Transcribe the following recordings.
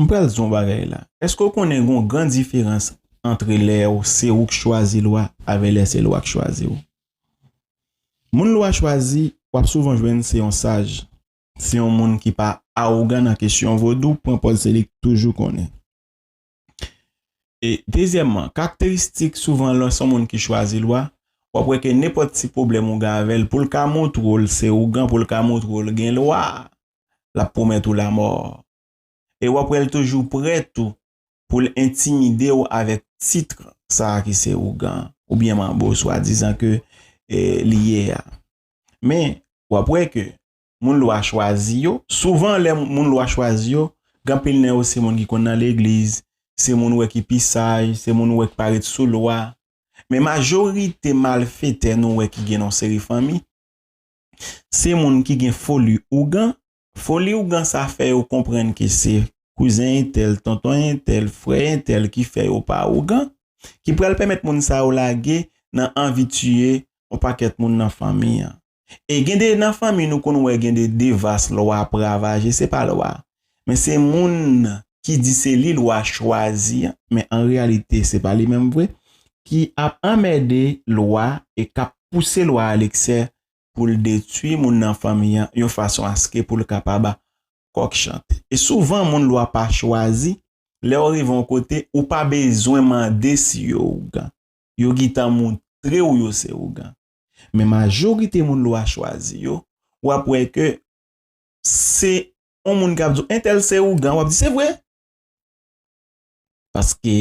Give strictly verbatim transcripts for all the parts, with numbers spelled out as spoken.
M pral di yon bagay la. Èske w konnen gen yon gran diferans ant lè w, se ou k chwazi lwa avè lè se lwa k chwazi w? Moun lwa chwazi, w ap souvan jwenn se yon saj. Se yon moun ki pa awogan nan kesyon vodou, pran pòz se li k toujou konnen. E dezyèmman, karakteristik souvan lè se yon moun ki chwazi lwa, w ap wè ke nenpòt ti pwoblèm ou gen avè l, pou l ka montre w l se ougan, pou l ka montre w l gen lwa, l ap pwomèt ou lamò. E w ap wè l toujou prè tou pou l entimide w avèk tit sa a ki se ougan, oubyen manbo, swadizan ke, e, li ye a. Men, w ap wè ke moun lwa chwazi yo, souvan lè moun lwa chwazi yo, gen anpil nan yo se moun ki konn nan legliz, se moun ou wè ki pi saj, se moun ou wè ki parèt sou lwa. Men majorite malfetè nou wè ki gen nan yon seri fanmi, se moun ki gen foli ougan. Foli ougan sa fè yo konprann ke se kouzen entèl, tonton entèl, frè entèl ki fè yo pa ougan, ki pral pèmèt moun sa yo lage nan anvi tiye yon pakèt moun nan fanmi an. E gen de nan fanmi nou konn wè gen de devas lwa ap ravaje, se pa lwa. Men se moun ki di se li lwa chwazi an, men an reyalite se pa li menm vre, ki ap anmède lwa e k ap pouse lwa a leksè pou l detwi moun nan fanmi an yon fason aske pou l kapab kòk chante. E souvan moun lwa pa chwazi, lè w rive yon kote, ou pa bezwen mande si yo ougan. Yo gentan montre w yo se ougan. Men majorite moun lwa chwazi yo, w ap wè ke se yon moun k ap di w, "Entèl se ougan," w ap di, "Se vre?" Paske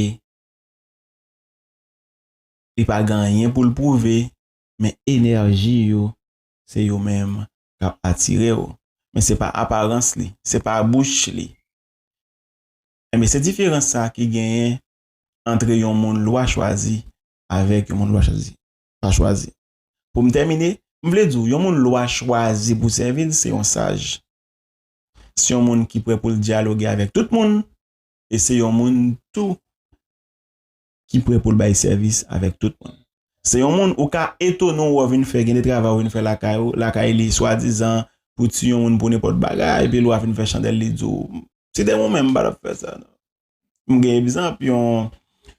li pa gen anyen pou l pwouve, men enèji yo, se yo menm k ap atire w. Men se pa aparans li, se pa bouch li. Enben, se diferans sa ki genyen ant yon moun lwa chwazi avèk yon moun lwa chwazi, pa chwazi. Pou m tèmine, m vle di w, yon moun lwa chwazi pou sèvi l, se yon saj. Se yon moun ki prè pou l dyaloge avèk tout moun, e se yon moun tou ki prè pou l bay sèvis avèk tout moun. Se yon moun ou ka etone w, w vin fè, gen de travay ou vin fè lakay ou, lakay li, swadizan pou tiye yon moun pou nenpòt bagay, epi lwa vin fè chandèl, li di w, "Si te mwen menm, m pa t ap fè sa, non." M gen egzanp, yon,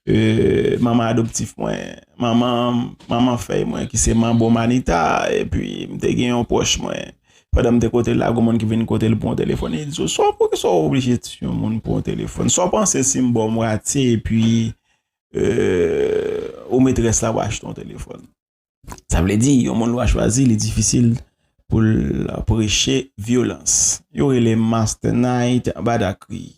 e, manman adoptif mwen, manman, manman fèy mwen, ki se manbo Manita, epi m te gen yon pwòch mwen, pandan m te kote l la, gon moun ki vin kote l pou yon telefòn, li di w, "Sa w, poukisa w oblije tiye yon moun pou yon telefòn? Sa w panse si m ba w mwatye, epi, e, ou met rès la pou achte yon telefòn?" Sa vle di, yon moun lwa chwazi, li difisil pou l preche vyolans. Yo rele Master Knight Badakri.